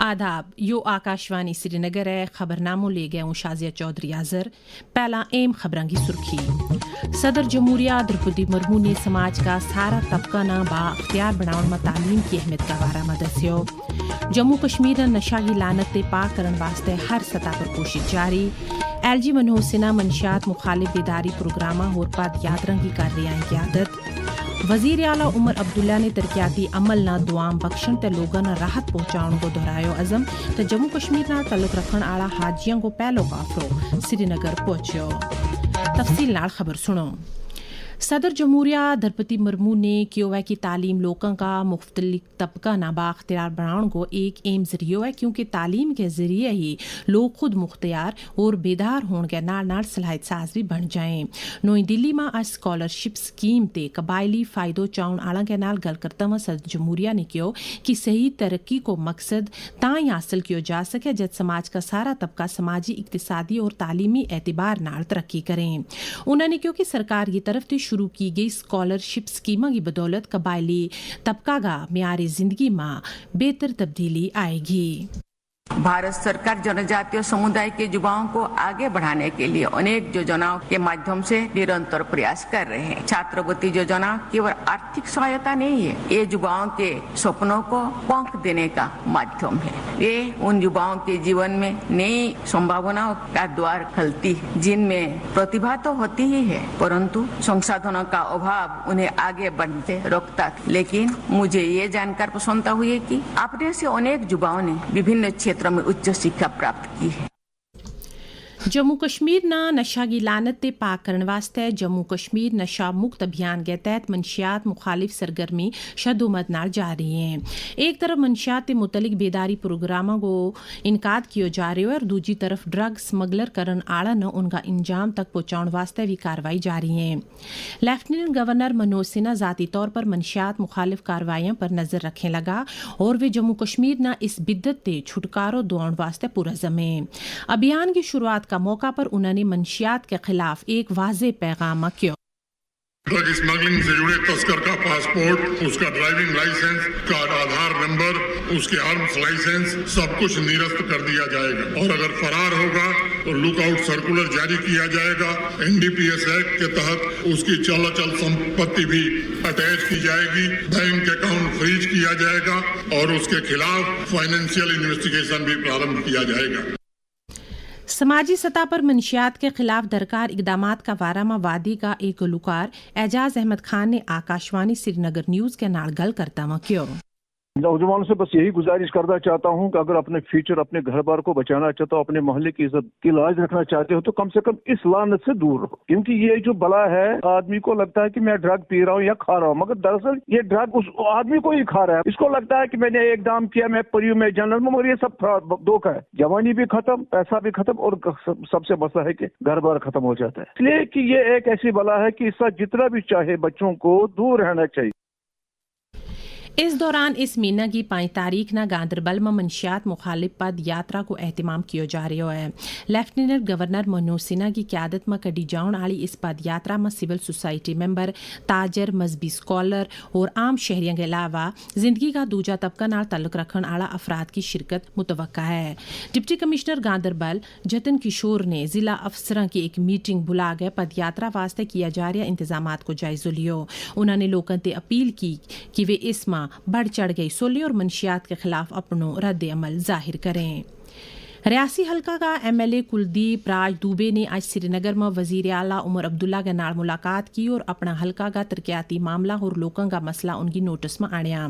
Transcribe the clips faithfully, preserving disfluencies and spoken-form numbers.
آداب، یوہ آکاشوانی سری نگر ہے۔ خبرنامو لے گئے ہوں شازیہ چوہدری حاضر۔ پہلاں اہم خبراں کی سرخی۔ صدر جمہوریہ درپدی مرمو نے سماج کا سارا طبقہ نا با اختیار بناؤن ما تعلیم کی اہمیت کا بارہ ما دسیو۔ جموں کشمیر نا نشہ کی لعنت تے پاک کرن واسطے ہر سطح پر کوشش جاری۔ ایل جی منوسنا منشیات مخالف بیداری پروگراماں ہور پد یاتراں کی کر رہی ہیں قیادت۔ وزیر اعلیٰ عمر عبداللہ نے ترقیاتی عمل نا دوام بخشن تے لوگاں نا راحت پہنچاؤن کو دہرایو عزم۔ تے جموں کشمیر نال تعلق رکھن آڑا حاجیاں کو پہلو قافلو سری نگر پہنچیو۔ تفصیل نال خبر سنو۔ صدر جمہوریہ درپتی مرمو نے کہیو ہے کہ تعلیم لوکاں کا مختلف طبقہ نا بااختیار بناؤن کو ایک اہم ذریعو ہے، کیونکہ تعلیم کے ذریعے ہی لوگ خود مختیار اور بیدار ہون کے نال نال صلاحیت ساز بھی بن جائیں۔ نوئی دلی ما اج اسکالرشپ سکیم تے قبائلی فائدو چاؤن آلاں کے نال گل کرتا ہوا صدر جمہوریہ نے کہیو کہ صحیح ترقی کو مقصد تاں ہی حاصل کیو جا سکے جد سماج کا سارا طبقہ سماجی، اقتصادی اور تعلیمی اعتبار نال ترقی کریں۔ انہاں نے کہیو کہ سرکار کی طرف تے شروع کی گئی اسکالرشپ سکیماں کی بدولت قبائلی طبقہ کا معیار زندگی ما بہتر تبدیلی آئے گی۔ بھارت سرکار جنجاتیہ سمودائے کے جباؤں کو آگے بڑھانے کے لیے انیک جوجناؤں کے مادھیم سے نرنتر پریاس کر رہے ہیں۔ چھاتروتی جوجنا کیول آرتھک سہایتا نہیں ہے، یہ جباؤں کے سپنوں کو پنکھ دینے کا مادھیم ہے۔ یہ ان جباؤں کے جیون میں نئی سمبھاوناؤں کا دوار کھلتی ہے، جن میں پرتیبھا تو ہوتی ہی ہے، پرنتو سنسادھنوں کا ابھاو انہیں آگے بڑھتے روکتا تھا۔ لیکن مجھے یہ جان کر پسنتا ہوئی ہے کہ اپنے سے انیک جباؤں نے وبھن چھیتروں میں اچ شکھا پراپت کی ہے۔ جموں کشمیر نا نشہ کی لعنت تے پاک کرن واسطے جموں کشمیر نشہ مکت ابھیان کے تحت منشیات مخالف سرگرمی شدومت نال جاری ہیں۔ ایک طرف منشیات تے متعلق بیداری پروگراماں کو انعقاد کیو جا رہیو ہے اور دوجی طرف ڈرگ سمگلر کرن آڑا نا ان کا انجام تک پہنچاؤن واسطے بھی کاروائی جاری ہیں۔ لیفٹننٹ گورنر منوج سنہا ذاتی طور پر منشیات مخالف کاروائیاں پر نظر رکھیں لگا اور ویہ جموں کشمیر نا اس بدت تے چھٹکارو دواؤن واسطے پورا زمیں۔ ابھیان کی شروعات کا موقع پر انہاں نے منشیات کے خلاف ایک واضح پیغام کیو۔ ڈرگ اسمگلنگ سے جڑے تسکر کا پاسپورٹ، اس کا ڈرائیونگ لائسنس، کارڈ آدھار نمبر، اس کے آرمز لائسنس سب کچھ نرست کر دیا جائے گا اور اگر فرار ہوگا تو لک آؤٹ سرکولر جاری کیا جائے گا۔ این ڈی پی ایس ایکٹ کے تحت اس کی چل اچل سمپتی بھی اٹیچ کی جائے گی، بینک اکاؤنٹ فریج کیا جائے گا اور اس کے خلاف فائنینشل انویسٹیگیشن بھی پرارمب کیا جائے گا۔ سماجی سطح پر منشیات کے خلاف درکار اقدامات کا بارہ ما وادی کا ایک گلوکار اعجاز احمد خان نے آکاشوانی سری نگر نیوز کے نال گل کرتا ہوا کیو۔ نوجوانوں سے بس یہی گزارش کرنا چاہتا ہوں کہ اگر اپنے فیوچر اپنے گھر بار کو بچانا چاہتا ہوں اپنے محلے کی عزت کی لاج رکھنا چاہتے ہو تو کم سے کم اس لعنت سے دور رہو، کیونکہ یہ جو بلا ہے آدمی کو لگتا ہے کہ میں ڈرگ پی رہا ہوں یا کھا رہا ہوں، مگر دراصل یہ ڈرگ اس آدمی کو ہی کھا رہا ہے۔ اس کو لگتا ہے کہ میں نے ایک دام کیا، میں پریوں میں جنت میں، مگر یہ سب دھوکا ہے۔ جوانی بھی ختم، پیسہ بھی ختم اور سب سے مسئلہ ہے کہ گھر بار ختم ہو جاتا ہے، اس لیے کہ یہ ایک ایسی بلا ہے کہ اس کا جتنا بھی چاہے بچوں کو دور رہنا چاہیے۔ اس دوران اس مہینہ کی پانچ تاریخ نا گاندربل ما منشیات مخالف پد یاترا کو اہتمام کیو جا رہیو ہے۔ لیفٹننٹ گورنر منوج سنہا کی قیادت ما کڈی جاؤن آلی اس پد یاترا ما سول سوسائٹی ممبر، تاجر، مذہبی اسکالر اور عام شہریاں کے علاوہ زندگی کا دوجا طبقہ نال تعلق رکھن آلا افراد کی شرکت متوقع ہے۔ ڈپٹی کمشنر گاندربل جتن کشور نے ضلع افسراں کی ایک میٹنگ بلا گئے پد یاترا واسطے کیا جا رہیا انتظامات کو جائزو لیو۔ انہاں نے لوکاں تے اپیل کی کہ ویہ اس ما بڑھ چڑھ گئی سولی اور منشیات کے خلاف اپنو رد عمل ظاہر کریں۔ ریاستی حلقہ کا ایم ایل اے کلدیپ راج دوبے نے آج سری نگر ما وزیر اعلیٰ عمر عبداللہ کے نال ملاقات کی اور اپنا حلقہ کا ترقیاتی معاملہ اور لوکاں کا مسئلہ ان کی نوٹس ما آنیا۔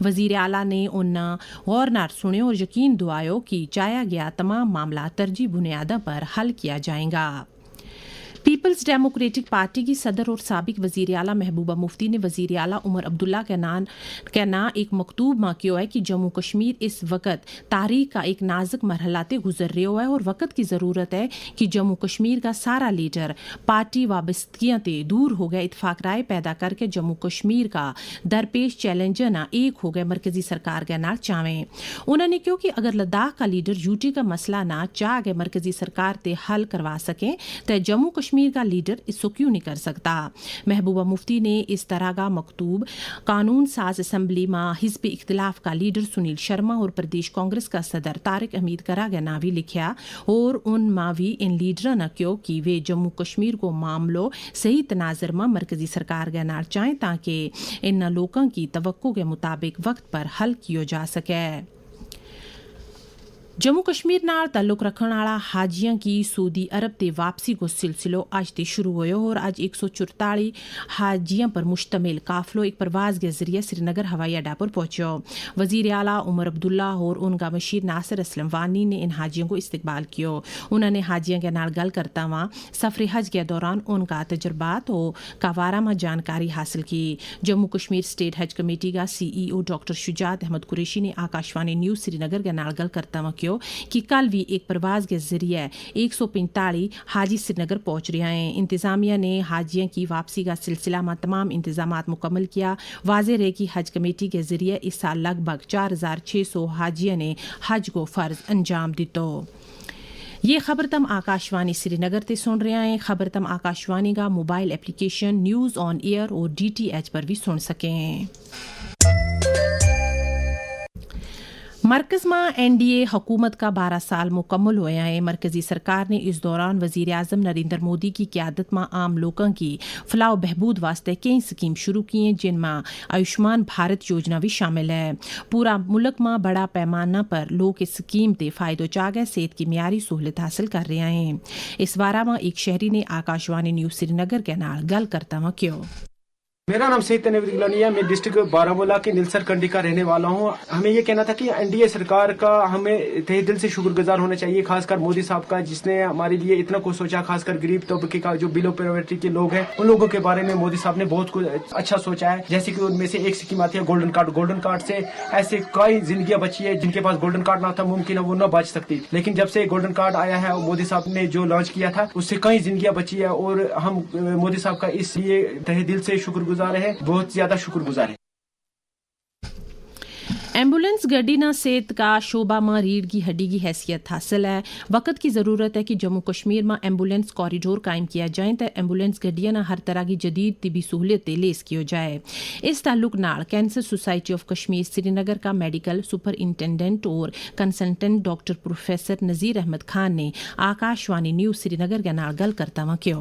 وزیر اعلیٰ نے ان نا غور نار سنیو اور یقین دعایو کہ چاہیا گیا تمام معاملہ ترجیح بنیاداں پر حل کیا جائیں گا۔ پیپلز ڈیموکریٹک پارٹی کی صدر اور سابق وزیر اعلیٰ محبوبہ مفتی نے وزیر اعلیٰ عمر عبداللہ کے نان کے ناں ایک مکتوب ما کہیو ہے کہ جموں کشمیر اس وقت تاریخ کا ایک نازک مرحلہ تے گزر رہیو ہے اور وقت کی ضرورت ہے کہ جموں کشمیر کا سارا لیڈر پارٹی وابستگیاں تے دور ہو گیا اتفاق رائے پیدا کر کے جموں کشمیر کا درپیش چیلنجاں نا ایک ہو گئے مرکزی سرکار کے نال چاویں۔ انہاں نے کہیو کہ اگر لداخ کا لیڈر یوٹی کا مسئلہ نا چاہ گئے مرکزی سرکار تے حل کروا سکیں تے جموں کشمیر کشمیر کا لیڈر اس سو کیوں نہیں کر سکتا؟ محبوبہ مفتی نے اس طرح کا مکتوب قانون ساز اسمبلی ما حزب اختلاف کا لیڈر سنیل شرما اور پردیش کانگریس کا صدر طارق حمید کرا کے ناوی لکھیا، اور ان ما وی ان لیڈراں نا کہیو کہ ویہ جموں کشمیر کو معاملو صحیح تناظر ما مرکزی سرکار کے نال چاہیں تاکہ ان لوکاں کی توقع کے مطابق وقت پر حل کیو جا سکے۔ جموں کشمیر نال تعلق رکھن آڑا حاجیاں کی سعودی عرب تے واپسی کو سلسلو اج تے شروع ہویو اور اج ایک سو چرتالیس حاجیاں پر مشتمل قافلو ایک پرواز کے ذریعے سری نگر ہوائی اڈا پر پہنچیو۔ وزیر اعلیٰ عمر عبداللہ اور ان کا مشیر ناصر اسلم وانی نے ان حاجیوں کو استقبال کیو۔ انہوں نے حاجیاں کے نال گل کرتا ہوا سفر حج کے دوران ان کا تجربات و کاوارا ما جانکاری حاصل کی۔ جموں کشمیر اسٹیٹ حج کمیٹی کا سی ای او ڈاکٹر شجاعت احمد قریشی نے آکاشوانی نیوز سری نگر کے نال گل کرتا ہوا کہیو کہ کل وی ایک پرواز کے ذریعے ایک سو پینتالیس حاجی سری نگر پہنچ رہیا ہیں۔ انتظامیہ نے حاجیاں کی واپسی کا سلسلہ ما تمام انتظامات مکمل کیا۔ واضح رہے کہ حج کمیٹی کے ذریعے اس سال لگ بھگ چار ہزار چھ سو حاجیاں نے حج کو فرض انجام دیتو۔ یہ خبر تم آکاشوانی سری نگر تے سن رہیا ہیں۔ خبر تم آکاشوانی کا موبائل ایپلیکیشن نیوز آن ایئر اور ڈی ٹی ایچ پر بھی سن سکیں۔ مرکز ما این ڈی اے حکومت کا بارہ سال مکمل ہویا ہیں۔ مرکزی سرکار نے اس دوران وزیر اعظم نریندر مودی کی قیادت ما عام لوکاں کی فلاح و بہبود واسطے کئی سکیم شروع کی ہیں، جن ما آیوشمان بھارت یوجنا بھی شامل ہے۔ پورا ملک ما بڑا پیمانہ پر لوک اس سکیم تے فائدو چاہ گئے صحت کی معیاری سہولت حاصل کر رہیا ہیں۔ اس بارہ ما ایک شہری نے آکاشوانی نیوز سری نگر کے نال گل کرتا ہوا کہیو۔ میرا نام سید تنویر گیلانی ہے، میں ڈسٹرکٹ بارہ ملا کے نیلسر کنڈی کا رہنے والا ہوں۔ ہمیں یہ کہنا تھا کہ این ڈی اے سرکار کا ہمیں تہہ دل سے شکر گزار ہونا چاہیے، خاص کر مودی صاحب کا، جس نے ہمارے لیے اتنا کچھ سوچا، خاص کر غریب طبقے کا، جو بلو پاورٹی کے لوگ ہیں، ان لوگوں کے بارے میں مودی صاحب نے بہت کچھ اچھا سوچا ہے۔ جیسے کہ ان میں سے ایک سکیم آتی ہے گولڈن کارڈ۔ گولڈن کارڈ سے ایسے کئی زندگیاں بچی ہے، جن کے پاس گولڈن کارڈ نہ تھا، ممکن ہے وہ نہ بچ سکتی، لیکن جب سے گولڈن کارڈ آیا ہے اور مودی صاحب نے جو لانچ کیا تھا، اس سے کئی زندگیاں بچی ہے اور ہم مودی صاحب کا اس لیے تہہ دل سے شکر گزار ہیں، بہت زیادہ شکر گزار ہیں۔ ایمبولینس گڈی نا صحت کا شعبہ ما ریڑھ کی ہڈی کی حیثیت حاصل ہے۔ وقت کی ضرورت ہے کہ جموں کشمیر ما ایمبولینس کوریڈور قائم کیا جائیں تے ایمبولینس گڈیاں نا ہر طرح کی جدید طبی سہولت تے لیس کیو جائے۔ اس تعلق نال کینسر سوسائٹی آف کشمیر سری نگر کا میڈیکل سپرنٹنڈنٹ اور کنسلٹنٹ ڈاکٹر پروفیسر نذیر احمد خان نے آکاشوانی نیوز سری نگر کے نال گل کرتا ہوا کہیو۔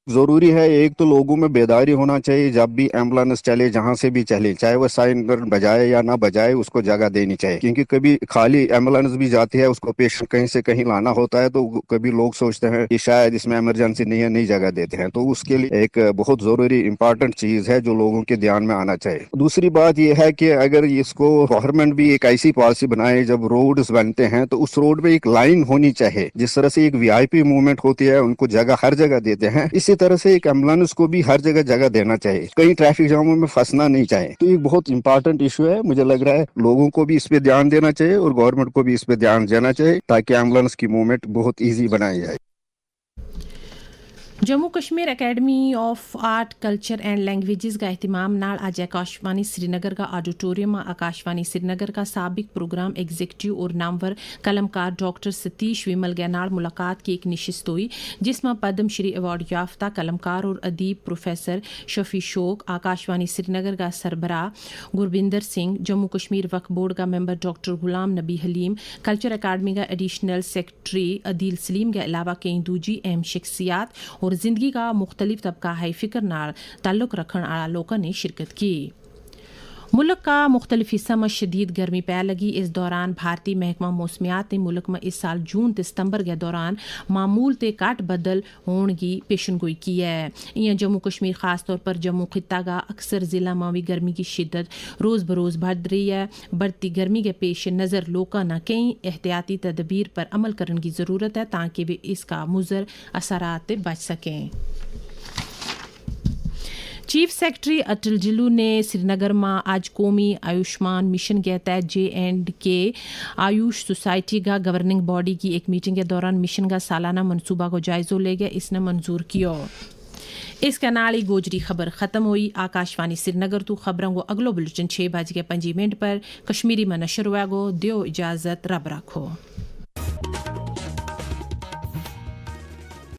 ضروری ہے، ایک تو لوگوں میں بیداری ہونا چاہیے، جب بھی ایمبولینس چلے، جہاں سے بھی چلے، چاہے وہ سائرن بجائے یا نہ بجائے، اس کو جگہ دینی چاہیے، کیونکہ کبھی خالی ایمبولینس بھی جاتی ہے، اس کو پیشنٹ کہیں سے کہیں لانا ہوتا ہے، تو کبھی لوگ سوچتے ہیں کہ شاید اس میں ایمرجنسی نہیں ہے، نہیں جگہ دیتے ہیں۔ تو اس کے لیے ایک بہت ضروری امپورٹنٹ چیز ہے جو لوگوں کے دھیان میں آنا چاہیے۔ دوسری بات یہ ہے کہ اگر اس کو گورنمنٹ بھی ایک ایسی پالیسی بنائے، جب روڈز بنتے ہیں تو اس روڈ پہ ایک لائن ہونی چاہیے، جس طرح سے ایک وی آئی پی موومنٹ ہوتی ہے، ان کو جگہ، ہر جگہ دیتے ہیں، اسی طرح سے ایک ایمبولینس کو بھی ہر جگہ جگہ دینا چاہیے، کہیں ٹریفک جاموں میں پھنسنا نہیں چاہیے۔ تو یہ بہت امپورٹنٹ ایشو ہے، مجھے لگ رہا ہے لوگوں کو بھی اس پہ دھیان دینا چاہیے اور گورنمنٹ کو بھی اس پہ دھیان دینا چاہیے، تاکہ ایمبولینس کی موومنٹ بہت ایزی بنائی جائے۔ جموں کشمیر اکیڈمی آف آرٹ، کلچر اینڈ لینگویجز کا اہتمام نال اج آکاشوانی سری نگر کا آڈیٹوریم ما آکاشوانی سری نگر کا سابق پروگرام ایگزیکٹیو اور نامور قلمکار ڈاکٹر ستیش ویمل کے نال ملاقات کی ایک نشست ہوئی، جس ما پدم شری ایوارڈ یافتہ قلمکار اور ادیب پروفیسر شفیع شوق، آکاشوانی سری نگر کا سربراہ گربندر سنگھ، جموں کشمیر وقف بورڈ کا ممبر ڈاکٹر غلام نبی حلیم، کلچر اکیڈمی کا ایڈیشنل سیکرٹری عدیل سلیم کے علاوہ کئی دوجی اہم شخصیات اور زندگی کا مختلف طبقہ ہائی فکر نال تعلق رکھن آڑا لوکاں نے شرکت کی۔ ملک کا مختلف حصہ ما شدید گرمی پے لگی۔ اس دوران بھارتی محکمہ موسمیات نے ملک ما اس سال جون تے ستمبر کے دوران معمول تے کٹ بدل ہون کی پیشن گوئی کی ہے۔ ایاں جموں کشمیر خاص طور پر جموں خطہ کا اکثر ضلع ما وی گرمی کی شدت روز بروز بڑھ رہی ہے۔ بڑھتی گرمی کے پیش نظر لوکاں نا کئی احتیاطی تدبیر پر عمل کرن کی ضرورت ہے تاکہ ویہ اس کا مضر اثرات تے بچ سکیں۔ چیف سیکرٹری اٹل جلو نے سری نگر ما اج قومی آیوشمان مشن کے تحت جے اینڈ کے آیوش سوسائٹی کا گورننگ باڈی کی ایک میٹنگ کے دوران مشن کا سالانہ منصوبہ کو جائزو لے گیا، اس نے منظور کیو۔ اس کے نال ہی گوجری خبر ختم ہوئی۔ آکاشوانی سری نگر تو خبراں کو اگلو بلٹن چھ بج کے پنجی منٹ پر کشمیری ما نشر ہویا گو۔ دیو اجازت، رب رکھو۔